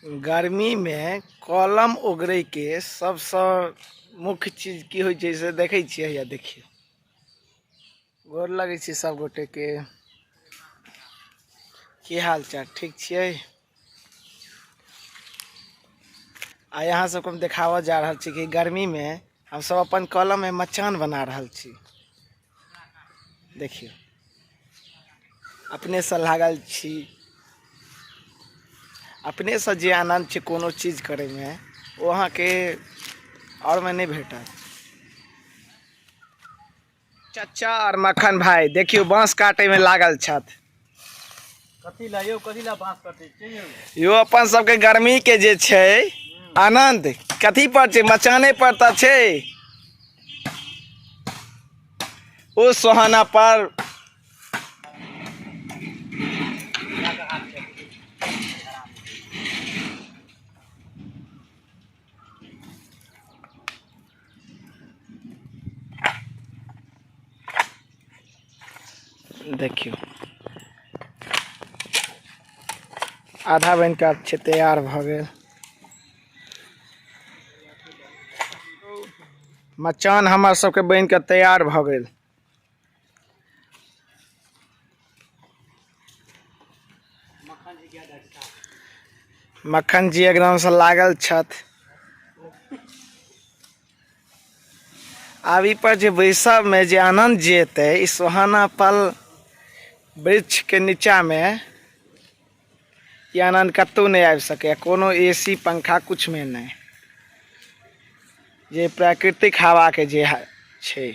गर्मीमे कलम ओगरैके सबसँ मुख्य चीज की होइ छै से देखै छियै हैया देखियौ गोर लगै छी सब गोटेके की हाल चाल ठीक छियै आइ अहाँ सबके हम देखाबऽ जा रहल छी कि गर्मीमे हमसब अपन कलममे मचान बना रहल छी देखियौ अपनेसँ लागल छी अपनेसँ जे आनन्द छै कोनो चीज करैमे ओ अहाँके आओरमे नहि भेटत चचा आओर मक्खन भाई देखियौ बाँस काटैमे लागल छथि कथी ला यौ कथी ला बाँस कटै छियै यौ यो अपन सबके गर्मी के जे छै आनंद कथी पर छै मचाने पर तऽ छै ओ सोहाना पर देखियौ आधा बनि कऽ आब छै तैयार भऽ गेल मचान हमर सबके बनि कऽ तैयार भऽ गेल मक्खन जी एकदमसँ लागल छथि आब ई पर जे बैसबमे जे आनन्द जे एतै ई सुहाना पल वृक्षके नीचाँमे ई आनन्द कतहु नहि आबि सकैए कोनो ए सी पंखा किछुमे नहि जे प्राकृतिक हवाके जे छै।